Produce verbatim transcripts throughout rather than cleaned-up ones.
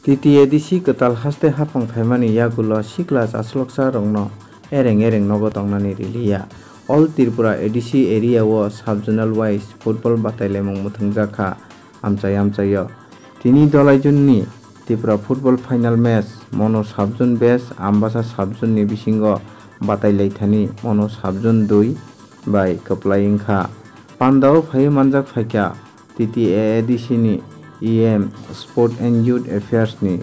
T T A D C kwtal haste haphang phaimani yagulo sikla chasloksa rokno ereng ereng nogo tongnani riliya. All Tripura A D C area o sub-zonal wise football batailaimung mwthangjakha amchai amchaio. Tini Dolaijun ni Tripura football final match mono sub-zone base Ambasa sub-zone ni bisingo batailaithani mono sub-zone dui bai kwplai wngkha. Pandao phaiwi manjak phaikha T T A A D C ni E M Sport and Youth Affairs ni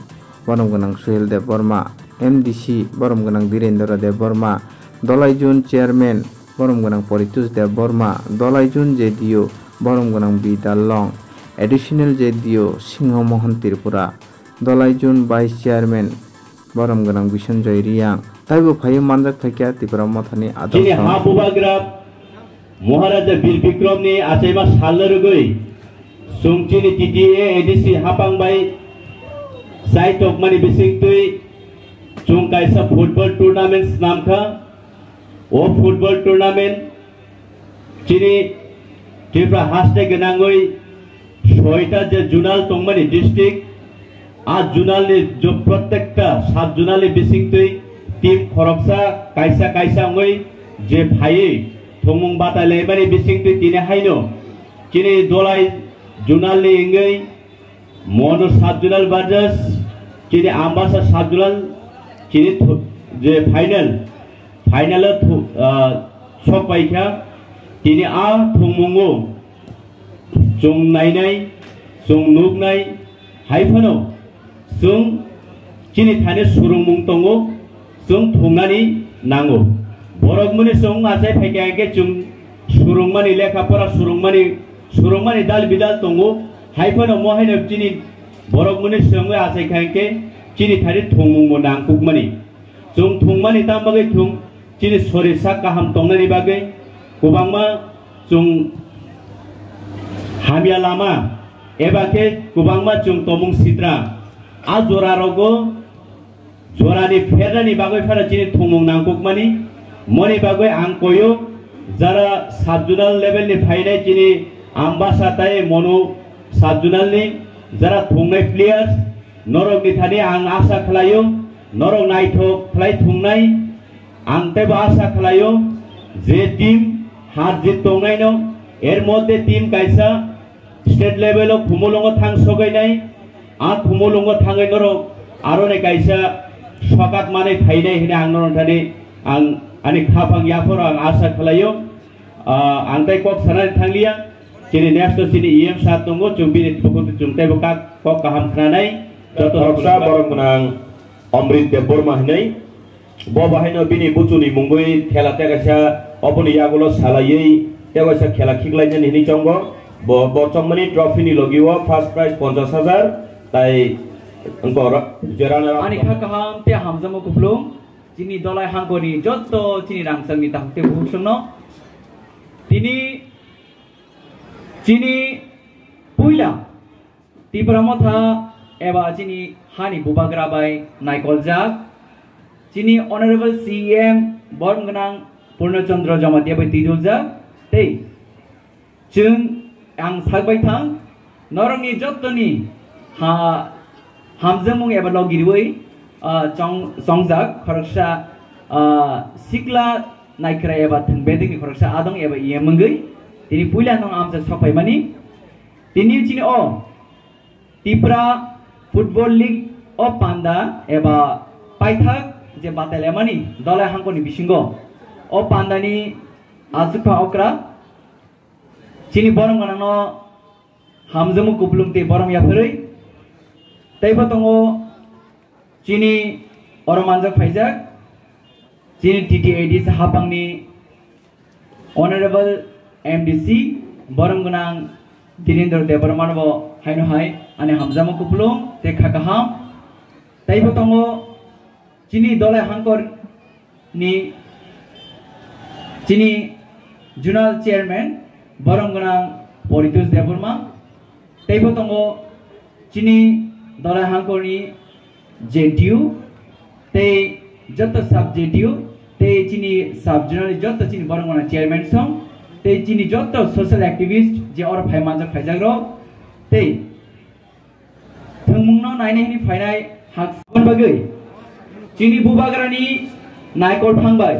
borom gwnang Suhel Debbarma, M D C borom gwnang Dhirendra Debbarma, Dolaijun Chairman borom gwnang Paritosh Debbarma, Dolaijun J D O borom gwnang B Dallong, Additional J D O Singho Mohan Tripura, Dolaijun Vice Chairman borom gwnang Bisanjoy Riyang, taibo phaiwi manjak phaikha Tipra Mothani adol Chini song. Ha bubagra Maharaja Bir Bikramni achaima salno rwgwi chwng chini T T A A D C hapang bai chai tokmani bisingtwi chwng kaisa football tournament swnamkha. O football tournament chini Tripura haste gwnangwi soita je zonal tongmani district, a zonalni jo-, prottekta sub-zonalni bisingtwi team khoroksa kaisa kaisa wngwi je phaiwi thwngmung batailaimani bisingtwi tini haino chini Dholai zonalni wngwi Mono sub-zonal versus chini Ambasa sub-zonal chini thu-, je final, final o thu-, ah, sok paikha. Tini a thwngmungo chwng nainai, chwng nuknai, hai phano chwng chini thani surungmung tongo, chwng thungnani nango. Borok muni chwng achai phaikha hwnkhe chwng surungmani lekha pora surungmani, surungmani dal bidal tongo. Hai phano mo haino chini borok muni chwngwi achai kha hwnkhe chini thani thwngmungbo nangkukmani. Chwng thwngmani tam bagwi thwng chini sorir sak kaham tongnani bagwi kwbangma chwng hamya lama eba khe kwbangma chwng tomung sitra. A jora rogo jorani phernani bagwi phano chini thwngmung nangkukmani. Moni bagwi ang koyo jara sub-zonal level ni phainai chini Ambasa tai Monu sub-zonal ni jara thwngnai players, norok ni thani ang asa khlaio, norok naithok khlai thwngnai. Ang teibo asa khlaio je team har jit tongnaino, er moddhe team kaisa state level o Khumulwngo thang sogainai, a Khumulwngo thangwi norok aroni kaisa sokat manwi phainai hwnwi ang norok thani ang ani khaphang yaphoro ang asa khlaio. Ah, ang tei kok sanani thangliya, chini next o chini E M sir tongo, chwng bini bukhuk chwng teibo kak-, kok kaham khnanai, joto rok khoroksa khulumkha. Borom gwnang Amrit Debbarma hwnwi. Bo bahaino bini buchuni mungwi khela tei kaisa oboni yagulo salaiwi tei kaisa khela khiklainani hinwi chongo. Bo, bo chongmani trophy ni logi o first prize ponchash hajar tai wngkha oro je runner up. Ani kha kaham tei hamjakma kupulung chini Dholai hangkoni jotto chini rangchakni takhuk tei bukhuk songno. Tini chini puila Tipra Motha eba chini hani bubagra bai naikoljak, chini Honorable C E M borom gwnang Purno Chandra Jamatia bai twiduljak, tei chwng ang sakbai thang, norokni jottoni ha-, hamjakmung eba logi riwi, ah, chong-, chongjak khoroksa, ah, sikla naikhwrai eba thwng bedekni khoroksa adong eba E M wngwi tini puila nung amchai sokphaimani. Tini chini o Tipra Football League o panda eba paithak je batailaimani Dholai hangkoni bisingo o pandani achukha okra chini borom gwnangno hamjakmung kupulung tei borom yapharwi teibo tongo. Chini oro manjak phaijak, chini T T A D C hapangni Honorable M D C borom gwnang Dhirendra Debbarmano bo haino hai ani hamjakma kupulung tei kha kaham. Teibo tongo chini Dholai hangkor ni chini Zonal Chairman borom gwnang Paritosh Debbarma, teibo tongo chini Dholai hangkorni J D U tei joto sub J D U tei chini sub zonal ni joto chini borom gwnang chairman song tei chini joto social activist je oro phai manjak phaijak rok tei Mungno nainai hini phainai hak sabon bagwi chini bubagrani naikol phang bai,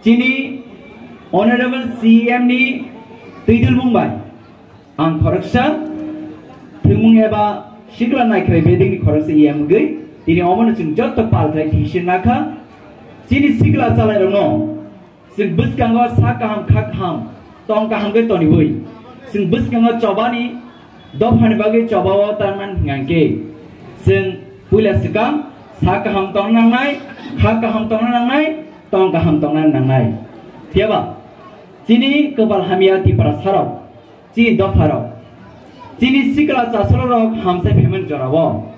chini Honorable C M ni twidulmung bai ang khoroksa thwngmung eba sikla naikhlai bedekni khoroksa E M wngwi tini omono chwng jotto pal khlai thisir nakha. Chini sikla chalairokno chwng bwskango sa kaham kha kaham tong kaham khe toniwi chwng bwskango chobani dophani bagwi chobao tanman hingkhe chwng puila swkang sa kaham tongna nangnai, kha kaham tongna nangnai, tong kaham tongna nangnai. Phiyaba chini kwpal hamya Tiprasarok, chini dopharok, chini sikla chasolorok hamsai phaimani jorao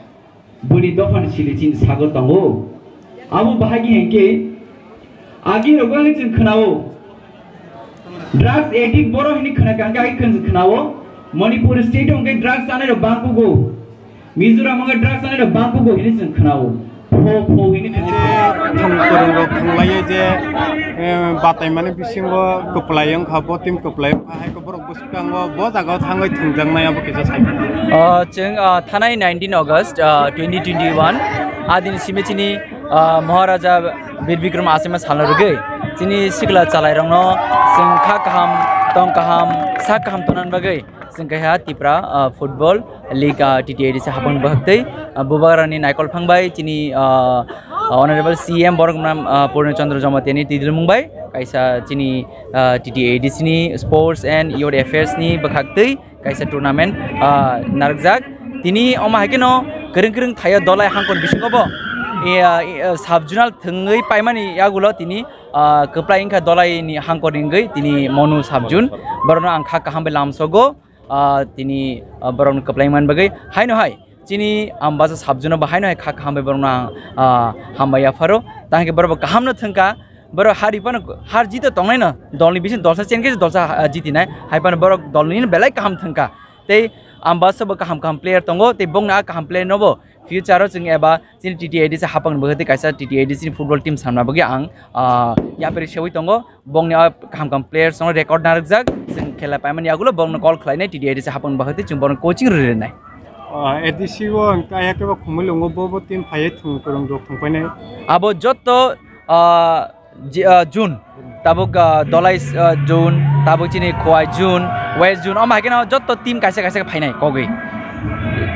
boni dophani sili chini sago tongo. Abo bahai khe hinkhe agi rogo ang chwng khwnao. Drugs addict borok hini khwna kangkhe agi khwna khnao. Manipur state o hwnkhe drugs chanai rok bangkugo. Mizoram o hwnkhe drugs chanai rok bangkugo hini chwng khnao. Pho pho hini khwna. Thwng kwrwng rok thwnglaio je, eh, bataimani bisingo kwplai wngkha, bo team kwplai wngkha, hai khe borok bwskango bo jaga o thangwi thwngjaknai abo kisa sai. Ah, chwng, ah, thanai nineteen August, ah, twenty twenty-one, adin simi chini, ah, Maharaja Bir Bikram Asima salna rwgwi chini sikla chalairokno chwng kha kaham, tong kaham, sak kaham tongnani bagwi chwng kaiha Tipra, ah, Football League, ah, T T A D C hapang bwhaktwi, ah, bubagrani naikol phang bai chini, ah, Honorable C M borok nam, ah, Purna Chandra Jamatia ni twidulmung bai kaisa chini, ah, T T A D C ni Sports and Youth Affairs ni bwkhaktwi kaisa tournament, ah, narwkjak. Tini omo hai kheno kwrwng kwrwng thaio dolai hangkon bisingo bo, eh, ah, eh, sub zonal thwngwi paimani yagulo tini, ah, kwplai wngkha dolai ni hangkon wngwi tini Monu sub zone. Borokno ang kha kaham bai lamsogo, ah, tini, ah, borokno kwplai man bagwi haino hai chini Ambasa sub zone bo haino hai kha kaham bai borokno ang, ah, hambai yapharo. Tangke borok bo kaham no thwngkha. Borok hari phano har jito tongnai no, dolni bising dolsa chen khe dolsa, ah, jitinai. Hai phano borok dolni belai kaham thwngkha. Tei Ambasa bo kaham kaham player tongo, tei bongni a kaham player no bo future o chwng eba chini T T A D C hapang ni bwkhati kaisa T T A D C ni football team samna bagwi ang, ah, yapri sewi tongo. Bongni a kaham kaham players no record narwkjak, chwng khela paimani yagulo bongno call khlainai T T A D C hapang ni bwkhati chwng borokno coaching rwrwnai. Ah, A D C o ang kaya kebo khumui longo, bo bo team phaiye thwng kwrwng rok thwng painai. Abo jotto, ah, Ji-, ah, June, tabuk, ah, Dolai, ah, June, tabuk chini Khowai June, West June, omo hai kheno jotto team kaisa kaisa khe phainai kogwi.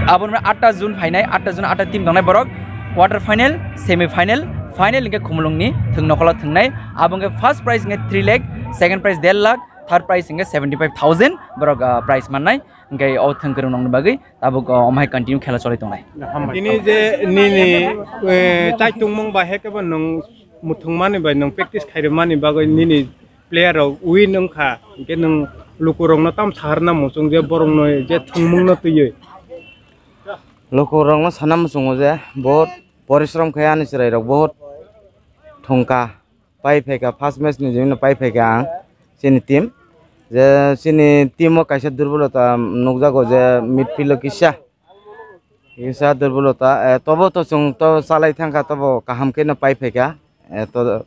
Aboni ulo atta June phainai, atta June atta team tongnai borok quarter final, semi final, final hwnkhe Khumulwngni thwng nokholo thwngnai. Abo hwnkhe first prize hwnkhe three lakh, second prize der lakh, third prize hwnkhe seventy five thousand borok, ah, prize mannai. Hwnkhe o thwng kwrwng nokni bagwi tabuk, ah, omo hai continue khela choli tongnai. Tini je nini, eh, chaitungmung bai hai khe bo nwng muthungmani bai nwng practice khairwmani bagwi nini player rok win wngkha, hinkhe nwng lukurokno tamo saharna muchung je borokno je thwngmungno twiwi? Lukurokno sana muchungo je bahut porishrom khai ani chwrairok bahut thwngkha, pai phaikha, first match ni jemino pai phaikha ang chini team. Je chini team o kaisa durbolota nukjago je midfield o kisa, kisa durbolota, eh, tobo to chwng to chalai thangkha, tobo kaham kheno pai phaikha. Eh, to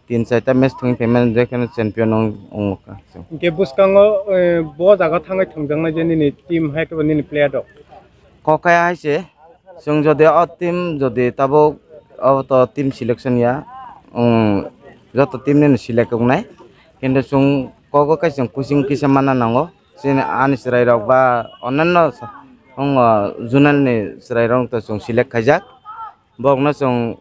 tin chaita match thwngwi phaimani je kheno champion wng-, wngkha chwng. Hinkhe bwskango, eh, bo jaga thangwi thwngjaknai je nini team hai khe bo nini player rok? Kok kaya hai se, chwng jodi o team jodi tabuk o to team selection ya, um, joto team nini select wngnai. Kintu chwng kogo khe chwng coaching kisa manna nango. Chini ani chwrairok ba onanno sa-, wng, o, zonal ni chwrairok to chwng select khaijak. Bokno chwng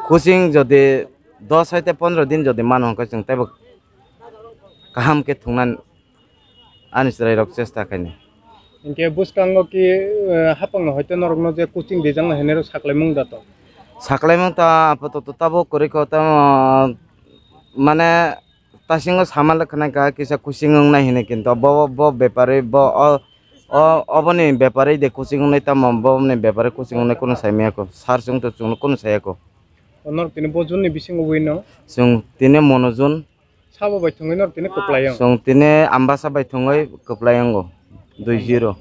coaching jodi dos hai tei pondro din jodi mano hwnkhe chwng teibo kaham khe thwngna ani chwrairok chesta khainai. Hinkhe bwskango ki, eh, hapangno hoito norokno je coaching rijaknai hinwi rok saklaimung da to? Saklaimung ta apatot tabuk kwrwi kho, tamo mane tasingo sama le khwnai kha kisa coaching wngnai hinwi, kintu bo, bo bepari bo o, o, oboni bepari de coaching wngnai, tamo boni bepari coaching wngnai kunu saimaya kho, sir chwng to chwngno kunu saya kho. O norok tini bo jun ni bisingo wino? Chwng tini mono jun. Sabo bai thwngwi norok tini kwplai wng? Chwng tini Ambasa bai thwngwi kwplai wngo. Dui zero.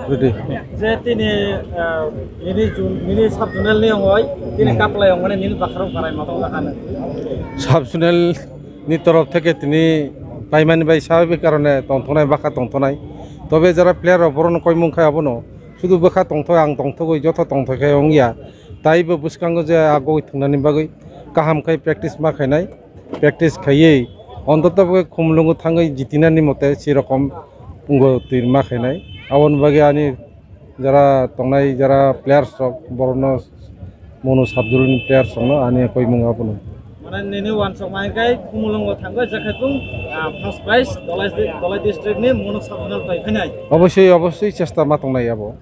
Ready. Je tini, ah, nini jun-, nini sub zonal ni wngwi tini kaplai wngmani nini bakharo karai matong jakha nw? Sub zonal ni torof theke tini paimani bai sababik karone tongthoknai, bakha tongthoknai. Tobe jara player rok borokno koimung khai abono Sudu bwkha tongthok ang tongthogwi joto tongthok khe wngya. Tai bo bwskango je agoi thwngnani bagwi kaham khai practice ma khainai. Practice khaiwi ontoto bagwi Khumulwngo thangwi jitinani mote si rokom wngwi twi ma khainai. Aboni bagwi ani jara tongnai jara players rok borokno Monu subzone ni players rokno ani koimung abono. Mane nini wansok mai kai Khumulwngo thangwi jakhatung, ah, first prize Dholai, Dholai district ni Monu subzone pai phainai. Obosoi, obosoi chesta ma tongnai abo.